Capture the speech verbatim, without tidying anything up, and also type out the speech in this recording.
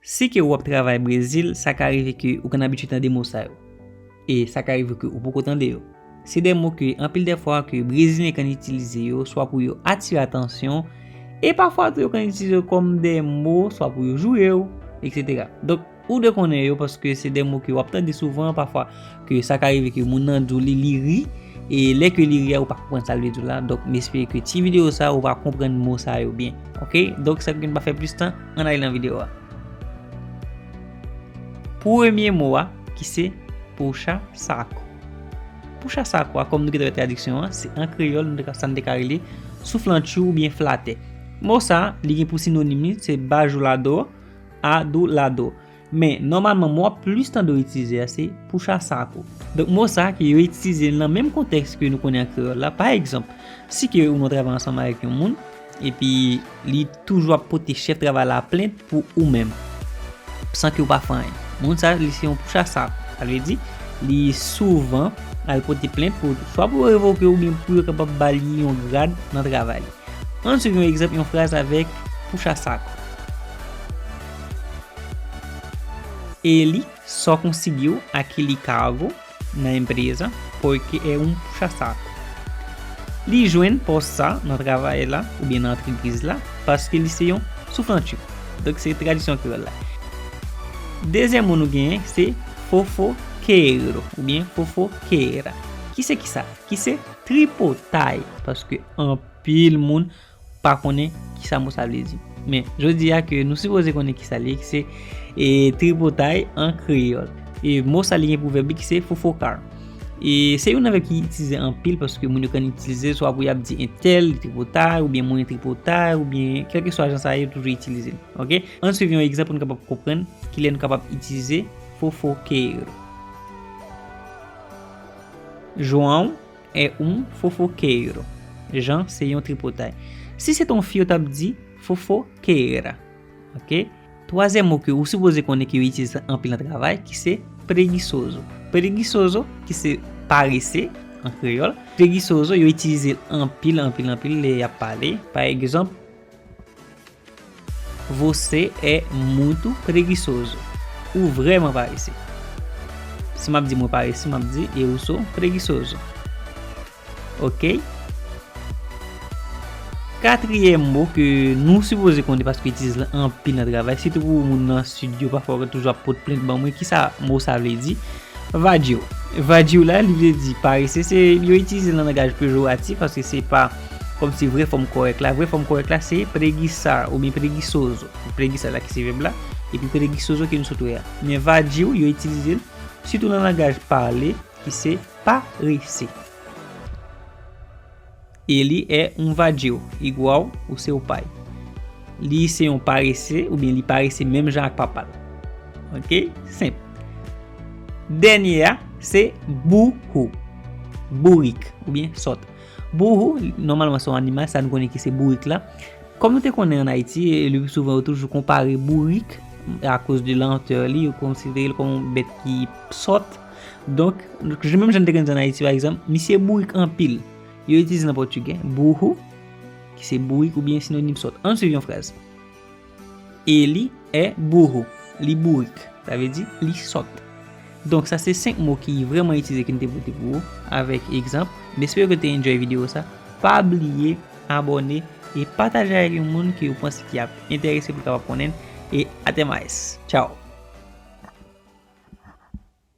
Si ke w ap travay Brezil, sa ka rive ke ou konn abitye tande mo sa yo. E sa ka rive ke ou poko tande yo. Se de mo ke anpil de fwa ke Brezilyen konn itilize yo, swa pou yo atire atansyon, e pafwa tou yo konn itilize yo kòm de mo, swa pou yo joure w, etsetera. Donk, ou dwe konnen yo paske se de mo ke w ap tande souvan, pafwa ke sa ka rive ke moun nan di w li, li ri, e lè ke li ri a, ou pa konprann sa l vle di w la. Donk, m espere ke ti videyo sa, ou va konprann mo sa yo byen. Oke? Donk, san ke n pa fè plis tan, ann ale nan videyo a. Premye mo a, ki se puxa saco. Puxa saco a, kòm nou gentan wè tradiksyon an, se an kreyòl, nou te ka, sa n te ka rele souflantchou oubyen flatè. Mo sa, li gen pou sinonim li, se bajulador, adulador. Men, nòmalman, mo w ap plis tande w itilize a, se puxa saco. Donk, mo sa ke yo itilize nan menm kontèks ke nou konnen an kreyòl la. Pa egzanp, si ke ou nan travay ansanm avèk yon moun, epi li toujou ap pote chèf travay la plent pou ou menm, san ke w pa fè anyen. Moun sa, li se yon puxa saco. Sa vle di, li souvan al pote plent pou, swa pou yo revoke w, oubyen pou yo kapab ba li yon grad nan travay li. Ann swiv yon egzanp, yon fraz avèk puxa saco. Ele só conseguiu aquele cargo na empresa porque é um puxa-saco. Li jwenn pòs sa nan travay la, oubyen nan antrepriz la, paske li se yon souflantchou. Donk, se tradisyon kreyòl la. Dezyèm mo nou genyen, se fofoqueiro, oubyen fofoqueira. Ki se ki sa? Ki se tripotay, paske anpil moun pa konnen ki sa mo sa vle di. Men, jodi a ke nou sipoze konnen ki sa li ye, ki se, e, tripotay an kreyòl. E mo sa li gen pou vèb li ki se fofocar. E se youn nan vèb ki itilize anpil paske moun yo konn itilize l swa pou y ap di entèl li tripotay, oubyen mwen tripotay, oubyen kèlkeswa jan sa ye, yo toujou itilize l. Oke? Ann swiv yon egzanp pou nou kapab konprann kilè nou kapab itilize fofoqueiro. João é um fofoqueiro. Jan se yon tripotay. Si se t on fi, yo t ap di fofoqueira. Oke? Twazyèm mo ke ou sipoze konnen ke yo itilize anpil nan travay, ki se preguiçoso. Preguiçoso, ki se parese an kreyòl. Preguiçoso, yo itilize l anpil, anpil, anpil lè y ap pale. Pa egzanp, Você é muito preguiçoso. Ou vrèman parese. Si m ap di mwen parese, m ap di eu sou preguiçoso. Oke? Katriyèm mo ke nou sipoze konnen paske itilize l anpil nan travay, sitou pou moun nan sid yo, pafwa yo toujou ap pot plent ban mwen, ki sa mo sa vle di? Vadio. Vadio la, li vle di parese, se, yo itilize l nan langaj pejoratif paske se pa kòmsi vrè fòm kòrèk la. Vrè fòm kòrèk la, se preguiçar oubyen preguiçoso. Preguiçar la ki se vèb la, epi preguiçoso ke nou sot wè a. Men vadio, yo itilize l sitou nan langaj pale, ki se parese. Ele é um vadio, igual o seu pai. Li se yon parese, oubyen li parese menm jan ak papa l. Oke? Senp. Dènye a, se burro. Bourik, oubyen sòt. Burro, nòmalman, se yon animal, sa nou konnen ki se bourik la. Kòm nou te konnen ann Ayiti, e le pli souvan, yo toujou konpare bourik, akoz de lantè li, yo konsidere l kòm yon bèt ki sòt. Donk, menm jan n te konn di ann Ayiti, pa egzanp, misye bourik anpil. Yo itilize nan pòtigè, burro, ki se bourik oubyen sinonim sòt. Ann swiv yon fraz. Ele é burro. Li bourik. Sa vle di, li sòt. Donk, sa se senk mo ki vrèman itilize ke n te pote pou ou, avèk egzanp. M espere ke w te enjoy videyo sa. Pa bliye abòne e pataje avèk yon moun ke w panse ki ap enterese pou l kapab konnen. E até mais. Tchao.